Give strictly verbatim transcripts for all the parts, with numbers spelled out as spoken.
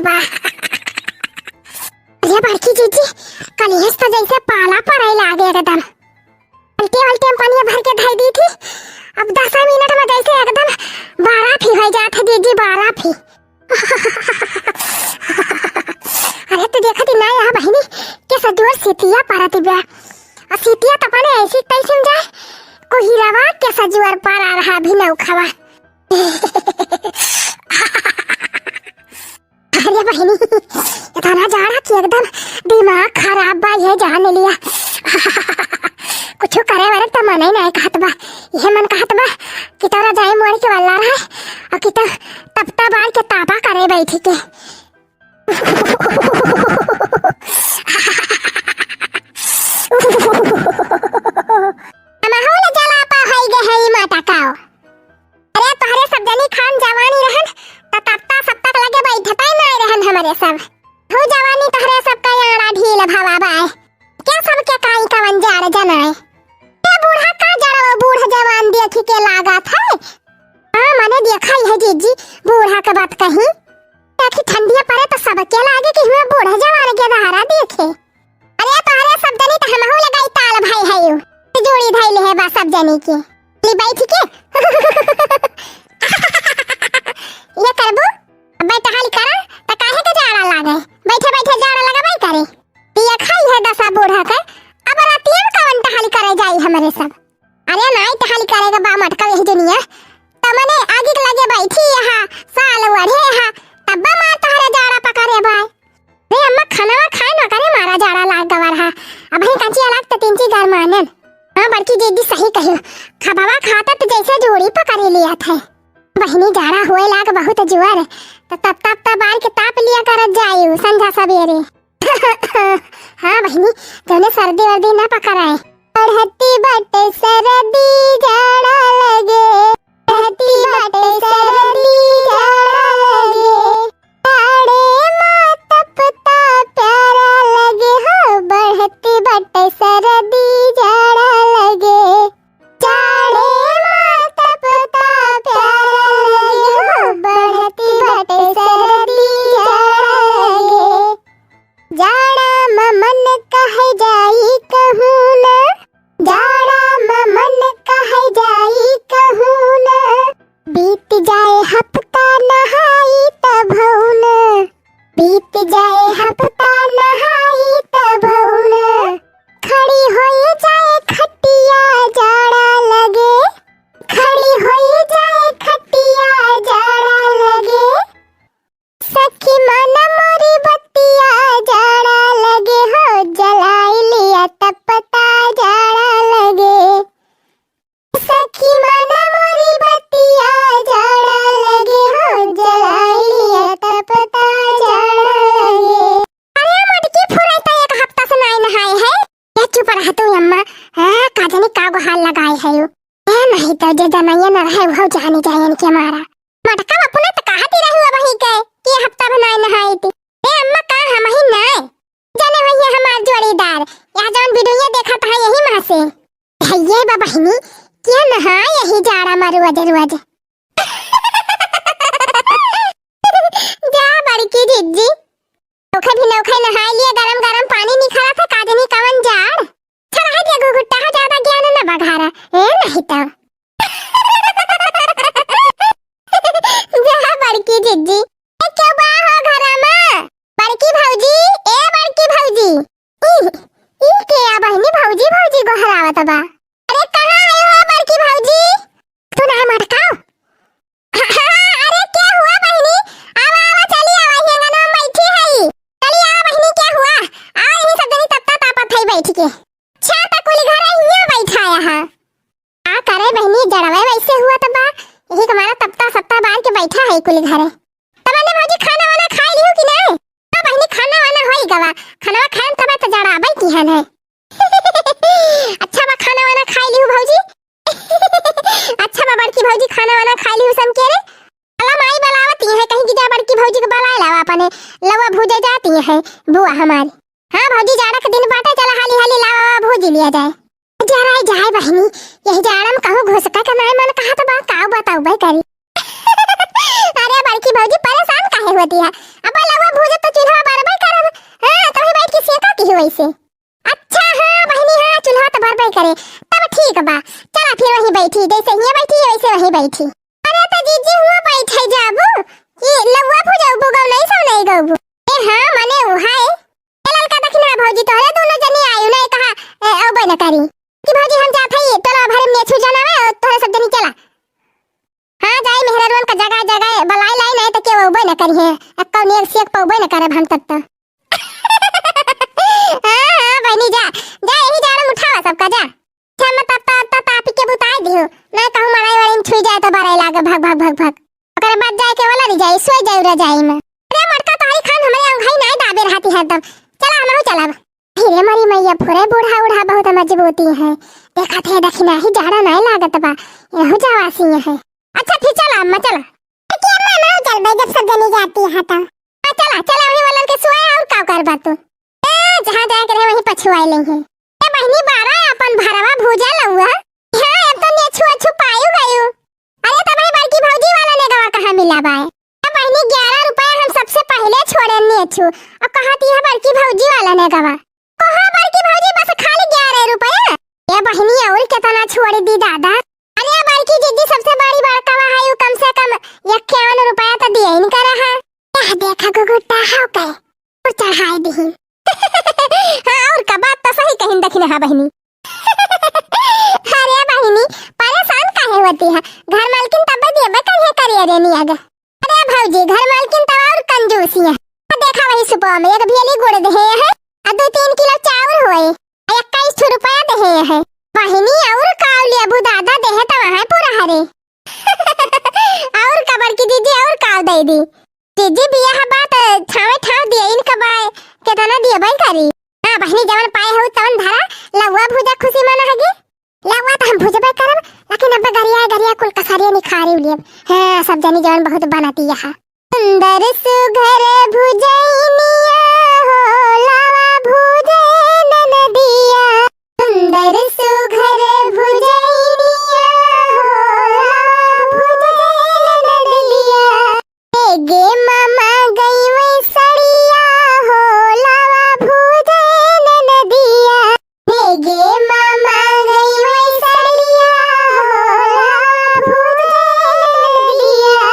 बा। अरे बड़की जीजी, कलियस तो जैसे पाला पड़े लागे एकदम। बाल्टी वाल्टी में पानी भर के धई दी थी, अब दस मिनट में जैसे एकदम बर्फ ही हो जात है जीजी, बर्फ ही। अरे तू देखत ही ना यहाँ बहिनी, कैसा जोर सितिया परत बा। आ सितिया तो अपने ऐसी तैसी में जाए, कोहिरावा कैसा जोर परा रहा अभी नौखवा। अरे बहिनी, इतना जाड़ा कि एकदम दिमाग खराब बा, ये जान लिया। कुछ करे वरे त मन ही नहीं कहत बा, ये मन कहत बा कि तोरा जाए मोड़ के वाला रहे और कि तो तपता बार के तापा करे बैठी के। हमहू ले जलापा होई गए है ई माता काओ। अरे तोहरे सब जनी खान जवानी रहन, त तपता सप्ता के लगे बैठता ही नहीं रहन हमरे सब। हो जवानी तोहरे सब का यारा ढील भवा बाय। क्या सब के काई कवन जाड़ जनाए? ए बूढ़ा का जड़वा बूढ़ जवान देखी के लागत है? हाँ, मने देखा ही है जीजी, बूढ़ा के बात कही। देखी ठंडिया पड़े तो सबके लागे कि हुए बूढ़ जवान के दहारा देखे। अरे तोहरे सब जनी त हमहू लगाई ताल भाई है यू। जोड़ी धइले है बा सब जनी के। ली बैठ के। ये करबू? अबे टहल करा, त काहे के जाड़ा लागे? बैठे बैठे जाड़ा लगाबे करे। दिया खाई है दसा बूढ़ा के, अब रातियन कवन टहल करे जाई हमरे सब। अरे नाई टहल करे के बा मटका यही दुनिया। तमने आगे के लगे बैठी यहाँ, साल ओढ़े यहाँ, तब्बा मार तोहरे जाड़ा पकड़े भाई। रे अम्मा, खानवा खाए न करे, मारा जाड़ा लाग गवा रहा। अबहीं कचिया लाग त तीन ची गरमानन। हाँ, बड़की दीदी सही कहियो। खबवा खाता त जैसे जोड़ी पकड़े लिया था। बहिनी, जाड़ा होए लाग बहुत जुआर, त तब तब तब बार के ताप लिया करत जायु संझा सबेरे। हाँ बहिनी, जौने सर्दी वर्दी ना पकड़ाए। बढ़ती बाटे सर्दी जाड़ा लगे, बढ़ती बाटे सर्दी जाड़ा लगे। जाड़े मा तपता प्यारा लगे हो, बढ़ती बाटे सर्दी जाड़ा लगे। जाड़े मा तपता प्यारा लगे हो, बढ़ती बाटे सर्दी जाड़ा लगे। जाड़ा मा मन कहे जाई कहूँ ना, जाड़ा मा मन कहे जाई कहूँ ना, बीत जाए हफ्ता नहाई तब हूँ ना, बीत जाए हफ्ता नहाई तब हूँ ना, खड़ी होई जाए खटिया जाड़ा लगे, खड़ी होई जाए खटिया जाड़ा लगे। सखी माना मोरी बतिया जाड़ा लगे हो, जलाई लिया तपता जाड़ा लगे। सखी माना मोरी बतिया जाड़ा लगे हो, जलाई लिया तपता जाड़ा लगे। अरे मटकी फुराई त एक हफ्ता से नाई नहाए है। ये चुप रह तू अम्मा। हाँ, का जानी का गोहार लगाए है यू। ए, नहीं तो जे जनइया न रहे, वो जानी जाए इनके मारा। मटका अपने तो कहती रही हुआ वहीं के कि हफ्ता भर नाई नहाई थी। ए अम्मा, का हम ही नाई जाने हुई है हमार जोड़ीदार। यहाँ जौन वीडियो देखत है यही माँ से। है ये बा बहिनी, क्या नहाए यही जाड़ा मा रोज रोज। जा बड़की जिज्जी, नौखे भी नौखे नहाए लिए, गरम गरम पानी निखरा था, का जानी कवन जाड़। चल, है जे घुघुट्टा है, ज्यादा ज्ञान न बघारा। ए, नहीं तो। जा बड़की जिज्जी। ए, क्यों बा हो घरा मा? बड़की भौजी, ए बड़की भौजी। ई, ई के आ बहिनी भौजी, भौजी गोहरावत बा। अरे, कहाँ आयो हो बड़की भौजी? तू ना मटकाओ। हाँ, हाँ, अरे, क्या हुआ बहिनी? आवा, आवा, चली आवा, हिंगना में बैठी है। चली आवा बहिनी, क्या हुआ? आ, यही सब जनी तपता तापत है बैठ के। अच्छा, त कुल घर हियाँ बैठा है। का करे बहिनी, जड़वे वैसे हुआ त बा, यही हमारा तपता सप्ता बार के बैठा है कुल घरे। तमन्ना भौजी, खाना वाना खाई लिहू कि नहीं? हाँ बहिनी, खाना वाना होई गवा, खाना खाएम तबे त जड़ाबै की हन है। अच्छा बा, खाना वाना खाई लिहू भौजी? अच्छा बा बड़की भौजी, खाना वाना खाई लिहू सम के रे? अला माई बलावती है, कहीं की जा बड़की भौजी के बलाए लावा अपने, लवा भूजे जाती है बुआ हमारी। हाँ भौजी, जाड़ा के दिन बाटे, चला हाली हाली लावा, वावा भूजी लिया जाए। जराई जाए बहिनी, यही जाड़ा में कहूँ घुसका के नाई मन कहत बा, का बताउबै करी। अरे बड़की भौजी, परेशान काहे होती है। अब लउवा भूजत तो चूल्हा बरबे करब। हाँ, तबही बैठ के सेका की हो वैसे। अच्छा, हाँ बहिनी, हाँ, चूल्हा तो बरबे करे। तब ठीक बा, चला फिर वहीं बैठी, जैसे हियाँ बैठी वैसे वहीं बैठी। अरे तो जीजी हुआँ बैठे जाबू, कि लउवा भूजबू, गउ नहीं सब नहीं गउबू। ए हाँ, मने उहाँ ए। ए ललका दखिना भौजी, तोहरे दोनों जनी आयु नहीं कहा, ए, अउबे न करी। कि भौजी हम जात हई, टोला भरे में नेछु जनावे, तोहरे सब जनी चला। हाँ, जाई मेहररुअन का जगह जगह बलाई लाई, नहीं तो केहू अउबे न करिहे। अब कौन एक से एक पउबे न करब हम तब तो। हाँ, हाँ, बहिनी जा, जा यही जाड़ा में उठावा सबका जा। अच्छा, मैं तब तो, तब तो तापी के बुताई दियो। नहीं कहूँ मड़ाई वड़ाई में छुई जाए तो बरई लागे भग, भग, भग, भग। ओकरे बाद जाए के वाला रजाई, सोई जाए रजाई में। अरे मोटका तोहरी खान हमरे अंगई नहीं दाबे रहती हरदम। चला हमहू चलब। अरे मोरी मैया, फुरे बूढ़ा उढ़ा बहुत मजबूती है। देखत है दखिना ही जाड़ा नहीं लागत बा। यहू जावासी है। अच्छा फिर चला अम्मा चला। अरे अम्मा, हमहू चलबे जब सब जनी जाती है तो। हाँ, चला, चला, वही वालन के सुआए और का करबा तू? ए, जहाँ जाए के रहे वहीं पछुआए लेंगे। ए बहिनी, बारा अपन भरवा भूजा लउवा। हाँ, अब तो नेछु अच्छु पायु गयु। अरे तो भाई, बड़की भौजी वाला नेगवा कहाँ मिला बाए? ए बहिनी, ग्यारह रुपया हम सबसे पहले छोड़े नेछु। और कहा थी है बड़की भौजी वाला नेगवा। कहा बड़की भौजी बस खाली ग्यारह रुपया? ए बहिनी, और कितना छोड़ दी दादा? अरे बड़की जीजी सबसे बड़ी बड़कावा है, यू कम से कम इक्यावन रुपया तो दिए इनका रहा। यह देखा गुगुट्टा हाउ के और चढ़ाए दिहिन। हाँ, और का बात तो सही कहिन दखिना हा बहिनी। अरे बहिनी, परेशान काहे होती है? घर मालकिन तब देबे करिए करिए रे नियग। अरे भौजी, घर मालकिन तब और कंजूसी है। देखा वही सुपवा में एक भेली गुड़ देहे है, आ दो तीन किलो चाउर होए, आ इक्कीस ठो रुपया देहे है। बहिनी, और काव लेबू दादा, देहे तो वहाँ पूरा हरे। और का बड़की जीजी, और काव दे दी? जीजी बियाह बात छावे ठाव दिए इनका बाय, केतना दिए बाय करी? हाँ बहिनी, जवन पाए हो तवन धरा, लउवा भूजा खुशी मना हगी। लउवा तो हम भूजबे करब, लेकिन अब गरिया गरिया कुल कसरिया निखारी लेब। हाँ, सब जनी जवन बहुत बनती यहाँ। सुंदर सुघर भुजैनिया हो, लावा भुजै ननदिया। सुंदर सुघर भुजैनिया हो, लावा भुजै ननदिया। गे मामा गई वै सड़िया हो, लावा भुजै ननदिया। गे मामा गई वै सड़िया हो, लावा भुजै ननदिया।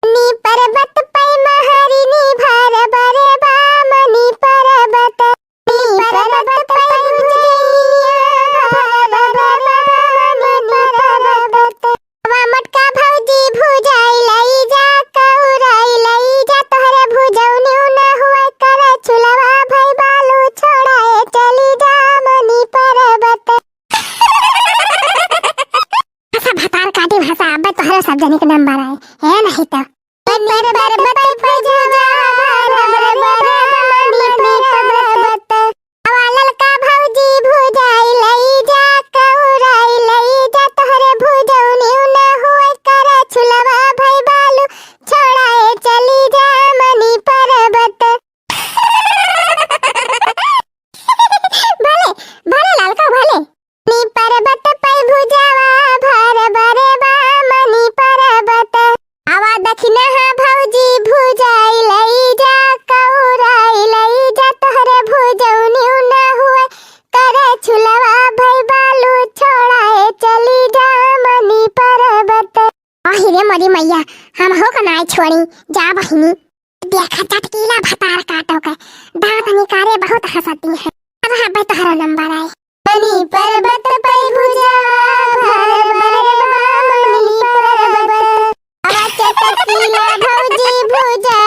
नी पर्वत पै महारिनी भर बरे बामनी पर्वत। नी पर्वत पै भुजैनिया भर बरे बामनी पर्वत। वा मोटका भौजी भुजाई लई जा, कौराई लई जा, तोहरे भुजौनी न हुए करे चुलवा भई बालू छोड़ाए चली जा मनी पर्वत। हंसा भतार काटी भाषा, अबे तोहरे सब जनी के नंबर आए। हे नहीं तो। पर्वत पर्वत भुजवा, पर्वत पर्वत। आवा ललका भौजी भुजाई लई जा, कौराई लई जा, तोहरे भुजौनी न हुए करे चुलवा भई बालू छोड़ाए चली जा मनी पर्वत। भले, भले ललका भले। नी पर्वत पै भुजवा भर बरे बामनी पर्वत। आवा दखिनहा भौजी भुजाई लई जा, कौराई लई जा, तोहरे भुजौनी न हुए करे चुलवा भई बालू छोड़ाए चली जा मनी पर्वत। आहि रे मोरी मैया, हमहू का नाय छोड़ी, जा बहिनी। देखा चटकीला भतार काटो के, दांत निकारे बहुत हंसती है। अब हाँ बे तोहरा नंबर आए। मनी पर्वत पै भुजवा भर बरे बामनी पर्वत। आवा चटकीला भौजी भुजा